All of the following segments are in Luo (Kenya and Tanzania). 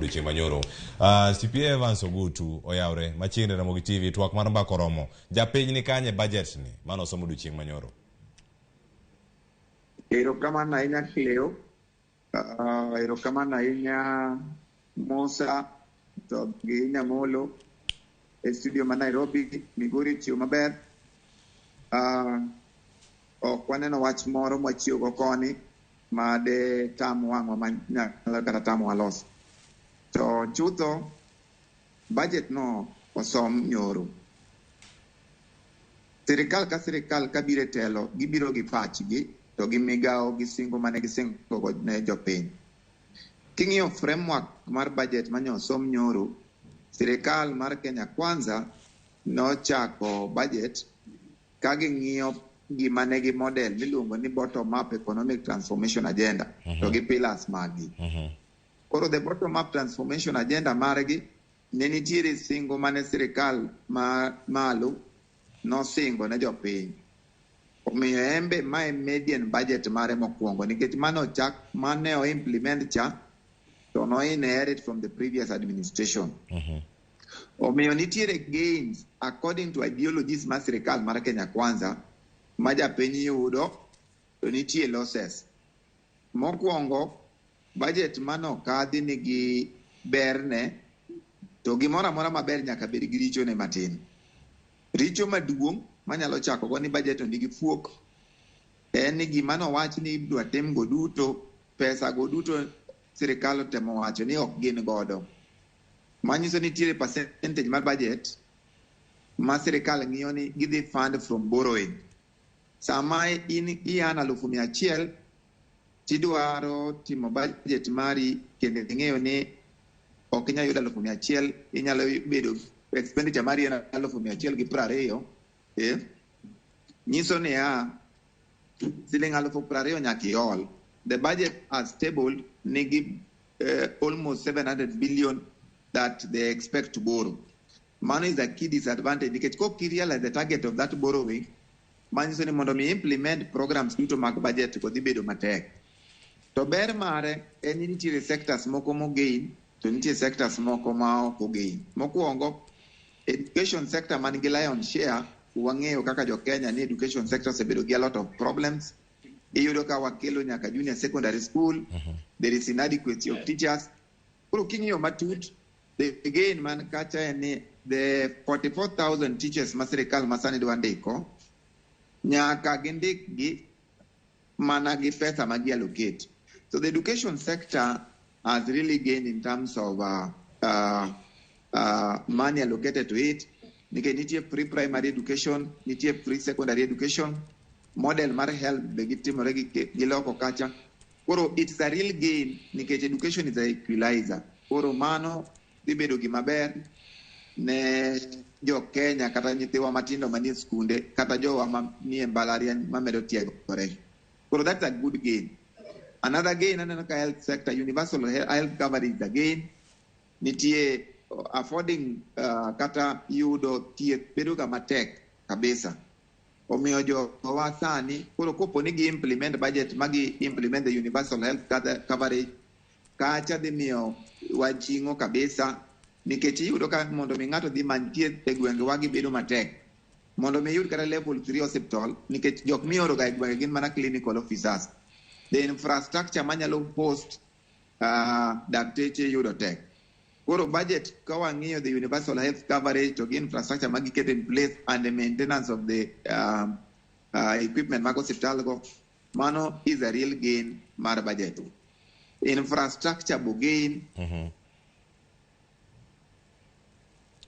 Odiochieng' manyoro. CPA Evans Ogutu oyawre machiegni Ramogi TV twak mar mbaka oromo. Japiny ni kanye budget ni mano osomo odiochieng' manyoro. Erokamano ahinya Cleo. Erokamano ahinya Musa to gi Nyamolo e studio ma Nairobi. Migori ochiwo maber. Ok waneno wach moro mwachiewo go koni ma de tam wang'wa ma nyalo kata tamowa loso. To chutho budget no osom nyoro. Sirikal ka sirikal kabiro e telo gibiro gi pachgi to gi migawo gi singo mane gisingo go ne jopiny. King'iyo framework mar budget mane osom nyoro, sirikal mar Kenya Kwanza nochako budget ka ging'iyo gima ne gi model miluongo ni bottom up economic transformation agenda to gi pillars maggi. Koro the bottom up transformation agenda margi ne nitiere singo mane sirikal ma malo nosingo ne jopiny. Omiyo embe mae median budget mare mokwongo nikech mane ochak mane o implement cha to no inherit from the previous administration. Omiyo nitiere gains according to ideologies mar sirikal mar Kenya Kwanza ma japiny yudo to nitie losses. Mokwongo budget mane okadhi nigi berne to gimoro amora maber nyaka bed gi richone matin. Richo maduong' manyalo chako go ni budget no nigi fuok en ni gima nowach ni idwa tim go duto, pesa go duto sirikal otemo wacho ni ok gin godo. Manyiso ni nitiere percentage mar budget ma sirikal ng'iyo ni gidhi fund from borrowing. Sama in i-earn 100,000 tidwaro timo budget mari kendo ing'eyo ni ok inyal yudo 100,000, inyalo bedo expenditure mari en 120,000, nyiso niya siling 20,000 nyaka iol. The budget as tabled nigi almost 700 billion that they expect to borrow. Mano is a key disadvantage nikech kok i realize the target of that borrowing, manyiso ni mondo mi implement programs duto mag budget go dhi bedo matek. To ber mare en ni nitiere sectors moko mogain to nitie sectors moko ma ok ogain. Mokwongo, education sector man gi lion share, wang'eyo kaka jo Kenya ni education sector osebedo gi a lot of problems. Iyudo ka wakelo nyaka junior secondary school, there is inadequacy of teachers. Koro king'iyo matut, the gain man kacha en ni the 44,000 teachers ma sirikal masani dwa ndiko, nyaka gindik gi mana gi pesa ma gi allocate. So the education sector has really gained in terms of money allocated to it. Nikech nitie free primary education, nitie free secondary education, model mar health be gitimore giloko kacha. Koro it's a real gain nikech education is a equalizer. Koro mano dhi bedo gima ber ne jo Kenya kata nyithiwa matindo manie skunde kata jowa manie mbalariany mamedo tiegore. Koro that's a good gain. Another gain aneno ka health sector, universal health coverage is a gain. Nitie affording kata yudo thieth bedo ga matek kabisa. Omiyo jowa sani koro kopo ni gi implement budget ma gi implement the universal health coverage kacha dhi miyo wajing'o kabisa nikech iyudo ka mondo mi ng'ato dhi many thieth e gwengewa gi bedo matek. Mondo mi iyud kata level 3 hospital nikech jok mioro ga e gwenge gin mana clinical officers. The infrastructure manyalo host dakteche yudo tek. Koro budget ka wang'iyo the universal health coverage to gi infrastructure ma giketo in place and the maintenance of the equipment mag osiptal go, mano is a real gain mar budget. Infrastructure bo gain.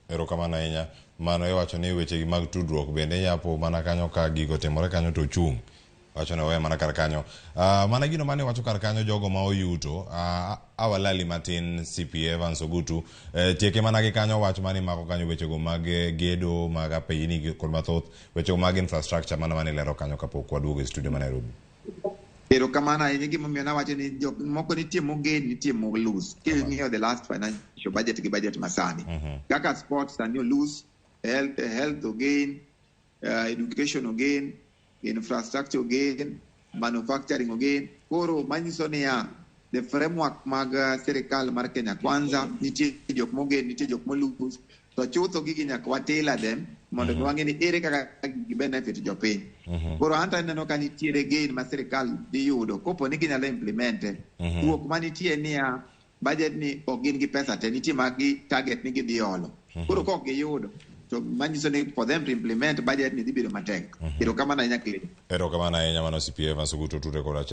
Erokamano ahinya. Mano iwacho ni weche mag tudruok bende yapo mana kanyo ka gigo timore kanyo to chung'. Wacho ni owe mana kar kanyo. Mana gino mane wacho kar kanyo jogo ma oyuto, awalali matin CPA Evans Ogutu, tieke mana gi kanyo wach mane mako kanyo wechego mag gedo mag apeyini kod mathoth, wechego mag infrastructure mana mane lero kanyo kapok waduogo e studio ma Nairobi. Erokamano ahinya. Gimomiyo nawacho ni jok moko nitie mogain, nitie mo lose. King'iyo the last financial budget gi budget masani. Kaka sports sani o lose, health ogain, education ogain, infrastructure ogain, manufacturing ogain. Koro manyiso niya, The framework mag sirikal mar Kenya Kwanza, nitie jok mogen, nitie jok molose. To chutho gigi nyaka wa tailor them mondo mi wang'e ni ere kaka gi benefit jopiny. Koro anto aneno ka nitiere gain ma sirikal dhi yudo kopo ni ginyalo implement. Wuok manitie niya, budget ni ok gin gi pesa te, nitie ma gi target ni gidhi olo. Koro kok giyudo, to manyiso ni for them to implement budget ni dhi bedo matek. Erokamano ahinya, Cliff. Erokamano ahinya. Mano CPA Evans Ogutu Oture kod